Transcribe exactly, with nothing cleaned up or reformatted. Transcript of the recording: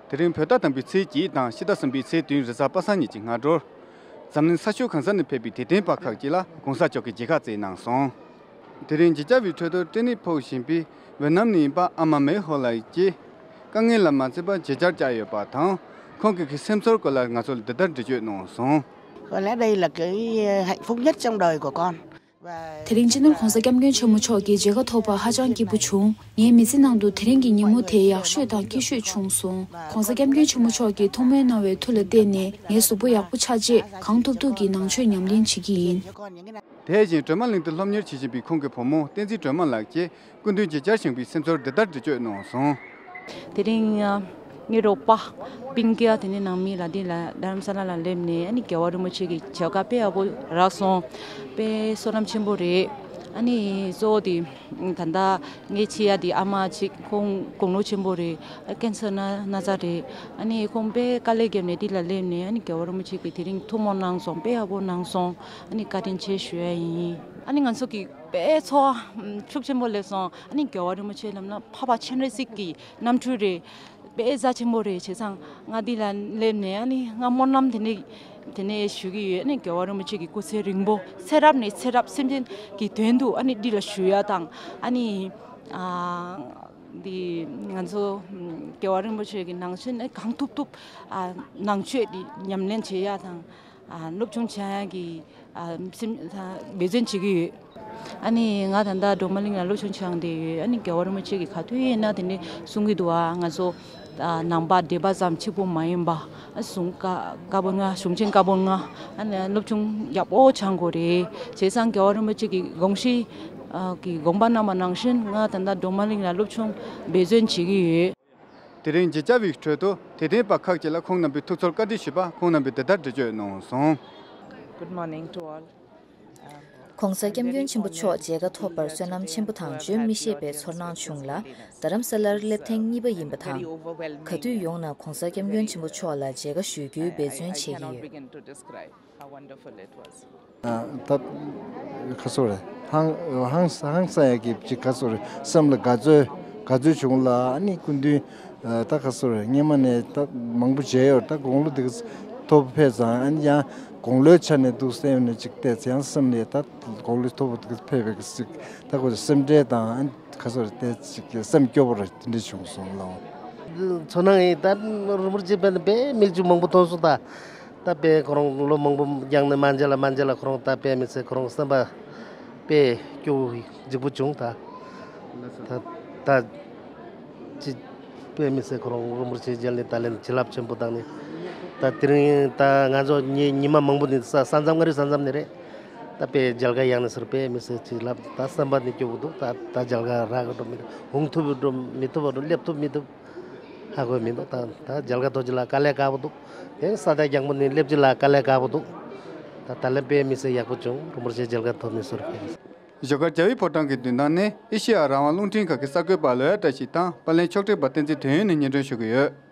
དེ་རིང་བོད་ཟླ་དང་པོའི་ཚེས་གཅིག་དང་ཕྱི་ཟླ་གསུམ་པའི་ཚེས་བདུན་རེས་གཟའ་པ་སངས་ཉིན་གྱི་སྔ་དྲོར། འཛམ་གླིང་ས་ཕྱོགས་གང་ས་ནས་ཕེབས་པའི་དད་ལྡན་པ་ཁག་ཅིག་ལ་༧གོང་ས་མཆོག་གིས་མཇལ་ཁ་བསྩལ་གནང་སོང་། དེ་རིང་མཇལ་བཅར་བའི་ཁྲོད་དུ་ཊེ་ནིས་ཕོག་བཞིན་པའི་ཝེ་ནམ་ནས་ཡིན་པ་ཨ་མ་མེ་ཧོ་ལགས་ཀྱིས། དཀའ་ངལ་ལ་མ་འཛེམས་པར་མཇལ་བཅར་བཅར་ཡོད་པ་དང་། ཁོང་གིས་ཁོའི་སེམས་ཚོར་སྐོར་ལ་ང་ཚོ་ལ་འདི་ལྟར་འགྲེལ་བརྗོད་གནང་སོང་། Có lẽ đây là cái hạnh phúc nhất trong đời của con. དེ་རིང་སྤྱི་ནོར་༧གོང་ས་༧སྐྱབས་མགོན་ཆེན་པོ་མཆོག་གི་མཇལ་ཁ་ཐོབ་པར་ཧ་ཅང་སྐྱིད་པོ་བྱུང་། ངའི་མི་ཚེ་ནང་དུ་དེ་རིང་གི་ཉིན་མོ་དེ་ཡག་ཤོས་དང་སྐྱིད་ཤོས་བྱུང་སོང་། ༧གོང་ས་༧སྐྱབས་མགོན་ཆེན་པོ་མཆོག་གིས་ཐུགས་སྨོན་གནང་བའི་མཐུ་ལ་བརྟེན་ནས་ངའི་གཟུགས་པོ་ཡག་པོ་ཆགས་རྗེས་གང་ཐུབ་ཐུབ་ཀྱིས་ནང་ཆོས་ཉམས་ལེན་བྱེད་ཀྱི་ཡིན། དེ་བཞིན་སྒྲོལ་མ་གླིང་དུ་སློབ་གཉེར་བྱེད་བཞིན་པའི་ཁོང་གི་བུ་མོ་བསྟན་འཛིན་སྒྲོལ་མ་ལགས་ཀྱིས་སྐུ་མདུན་མཇལ་བཅར་བཞིན་པའི་སེམས་ཚོར་འདི་ལྟར་འགྲེལ་བརྗོད་གནང་སོང་། དེ་རིང་ངའི་རོགས་པ་པིང་ཀི་དེ་ནས་ནང་མི་ལ་འདི་ལ་རྡ་རམ་ས་ལ་ལ་སླེབས་ནས་ཨ་ནི་རྒྱལ་བ་རིན་པོ་ཆེ་གི་མཇལ་ཁ་དཔེ་ཡག་པོ་རག་སོང་། དཔེ་བསོད་ནམས་ཆེན་པོ་རེད། ཨ་ནི་གཙོ་བོ་དེ་ད་ལྟ་ངའི་ཆེ་ཡ་དེ་ཨ་མ་ཅིག་ཁོང་དགུང་ལོ་ཆེན་པོ་རེད། ཨ་ཀན་སར་ན་ན་ཚ་རེད། ཨ་ནི་ཁོང་དཔེ་དཀའ་ལས་བརྒྱབ་ནས་འདི་ལ་སླེབས་ནས་ཨ་ནི་རྒྱལ་བ་རིན་པོ་ཆེ་གིས་དེ་རིང་ཐུགས་སྨོན་གནང་སོང་། དཔེ་ཡག་པོ་གནང་སོང་། ཨ་ནི་བཀའ་དྲིན་ཆེ་ཞུ་ཡ་ཡིན། ཨ་ནི་ང་ཚོ་གི་དཔེ་ཚོར་བ་ཤུགས་ཆེན་པོ་སླེབས་སོང་། ཨ་ནི་རྒྱལ་བ་རིན་པོ་ཆེ་ལབ་ན་འཕགས་པ་སྤྱན་རས་གཟིགས་ཀྱི་རྣམ་འཕྲུལ་རེད། དཔེ་རྩ་ཆེན་པོ་རེད། བྱས་ཙང་ང་འདི་ལ་སླེབས་ནས་ཨ་ནི་ང་སྨོན་ལམ་དེ་ནས་དེ་ནས་ཞུ་གི་ཡོད། ཨ་ནི་རྒྱལ་བ་རིན་པོ་ཆེ་གི་སྐུ་ཚེ་རིང་པོ་ཚེ་རབས་ནས་ཚེ་རབས་སེམས་ཅན་གྱི་དོན་དུ་ཨ་ནི་འདི་ལ་བཞུགས་ཡ་དང་། ཨ་ནི་ཨ་འདི་ང་ཚོ་རྒྱལ་བ་རིན་པོ་ཆེ་གི་ནང་བཞིན་ཨ་གང་ཐུབ་ཐུབ་ཨ་ནང་ཆོས་འདི་ཉམས་ལེན་བྱེད་ཡ་དང་། ཨ་སློབ་སྦྱོང་བྱེད་ཡ་གི་ཨ་སེམས་འབད་བརྩོན་བྱེད་ཀྱི་ཡོད། ཨ་ནི་ང་ད་ལྟ་སྒྲོལ་མ་གླིང་ལ་སློབ་སྦྱོང་བྱེད་ཡོང་བསྡད་ཡོད། ཨ་ནི་རྒྱལ་བ་རིན་པོ་ཆེ་གིས་ག་དུས་ཡིན་ན་དེ་འདྲ་གསུང་གི་འདུག་ཨ། ང་ཚོ་ཨ་ནང་པ་སྡེ་པ་ཙམ་གཅིག་པོ་མ་ཡིན་པ། ཨ་གཞུང་བཀའ་བཀའ་པོད་ལྔ། གཞུང་ཆེན་བཀའ་པོད་ལྔ། ཨ་ནི་སློབ་སྦྱོང་ཡག་པོ་སྦྱང་དགོས་རེད། བྱས་ཙང་རྒྱལ་བ་རིན་པོ་ཆེ་གིས་དགོངས་གཞི་ཨ་གི་དགོངས་པ་གནང་བ་ནང་བཞིན་ང་ད་ལྟ་སྒྲོལ་མ་གླིང་ལ་སློབ་སྦྱོང་འབད་བརྩོན་བྱེད་ཀྱི་ཡོད། དེ་རིང་མཇལ་བཅར་བའི་ཁྲོད་དུ་དད་ལྡན་པ་ཁག་ཅིག་ལ་ཁོང་རྣམ་པའི་ཐུགས་ཚོར་བཀའ་འདྲི་ཞུས་པ། ཁོང་རྣམ་པས་འདི་ལྟར་འགྲེལ་བརྗོད་གནང་སོང་། Good morning to all. ༸གོང་ས་༸སྐྱབས་མགོན་ཆེན་པོ་མཆོག་མཇལ་ཁ་ཐོབ་པར་བསོད་ནམས་ཆེན་པོ་དང་བརྗོད་མི་ཤེས་པའི་ཚོར་སྣང་བྱུང་ལ། རྡ་རམ་ས་ལར་སླེབས་ཐེངས་གཉིས་པ་ཡིན་པ་དང་། ག་དུས་ཡོང་ན་༸གོང་ས་༸སྐྱབས་མགོན་ཆེན་པོ་མཆོག་ལ་མཇལ་ཁ་ཞུ་རྒྱུའི་འབད་བརྩོན་བྱེད་ཀྱི་ཡོད། How wonderful it was. ད་ཁ་སོ་རེ་ཧང་ཧང་ཧང་སང་ཡ་གི་ཅིག་ཁ་སོ་རེ་སེམས་ལ་དགའ་ཚོར་དགའ་ཚོར་བྱུང་ལ། ཨ་ནི་སྐུ་མདུན་ད་ཁ་སོ་རེ་སྔས་མ་ནས་ད་མང་པོ་མཇལ་ཡོད། ད་དགུང་ལོ་འདི་ག་ཐོབ་ཕེབས་ཙང་། ཨ་ནི་ཡང་དགུང་ལོའི་ཆ་ནས་འདུག་སེ་ཡོང་ནས་ཅིག་བལྟས་ཚེ་ཡང་སེམས་ནས་ད་དགུང་ལོ་ཐོབ་འདི་ག་ཕེབས་པའི་ཅིག་ད་ཁོ་སེམས་ཁྲལ་དང་། ཨ་ནི་ཁ་སོ་རེ་བལྟས་ཅིག་སེམས་སྐྱོ་པོ་རེ་དེ་འདྲ་བྱུང་སོང་ལ། ཚོར་སྣང་ཡིན། ད་རིན་པོ་ཆེ་ཕེབས་ནས་དཔེ་མིག་ཆུ་མང་པོ་ཐོན་སོང་ད། ད་དཔེ་ཁོ་རང་ལོ་མང་པོ་བརྒྱངས་ནས་མ་མཇལ་ལ་མ་མཇལ་ལ་ཁོ་རང་ད་དཔེ་མི་སྲིད་ཁོ་རང་སེམས་པ་དཔེ་སྐྱོ་བོ་འཇིགས་པོ་བྱུང་ད། ད་ད་ཅི་དཔེ་མི་སྲིད་ཁོ་རང་རིན་པོ་ཆེ་མཇལ་ནས་ད་ལན་བྱིན་རླབས་ཆེན་པོ་བཏང་ནས། ད་དེ་རིང་ད་ང་ཚོ་ཉི་ཉི་མ་མང་པོ་ནས་ས་ས་མཚམས་མངའ་རིས་ས་མཚམས་ནས་རེད། ད་དཔེ་མཇལ་ཁ་ཡག་ནས་ཟེར་དཔེ་མི་སྲིད་བྱིན་རླབས་ད་སེམས་པ་ནས་སྐྱོ་བོ་འདུག་ད་ད་མཇལ་ཁ་རག་གི་འགྲོ་མི་འདུག་ཧུང་ཐུབ་འགྲོ་མི་ཐུབ་འགྲོ་སླེབས་ཐུབ་མི་ཐུབ། ཧ་གོ་མི་འདུག་ད་ད་མཇལ་ཁ་ཐོབ་རྒྱུ་ལ་དཀའ་ལས་ཁག་པོ་འདུག་དེ་ས་ཐག་རྒྱང་པོ་ནས་སླེབས་རྒྱུ་ལ་དཀའ་ལས་ཁག་པོ་འདུག་ད་ད་ལན་དཔེ་མི་སྲིད་ཡག་པོ་བྱུང་། རིན་པོ་ཆེ་མཇལ་ཁ་ཐོབ་ནས་ཟུར་ཕེབས། བཞུགས་སྒར་རྒྱལ་བའི་ཕོ་བྲང་གི་མདུན་ཐང་ནས་ཨེ་ཤེ་ཡ་རང་དབང་རླུང་འཕྲིན་ཁང་གི་གསར་འགོད་པ་ལོ་ཡ་བཀྲ་ཤིས་དང་པར་ལེན་ཕྱོགས་སྒྲིག་པ་བསྟན་འཛིན་དོན་ཡོད་ནས་སྙན་སྒྲོན་ཞུ་གི་ཡོད།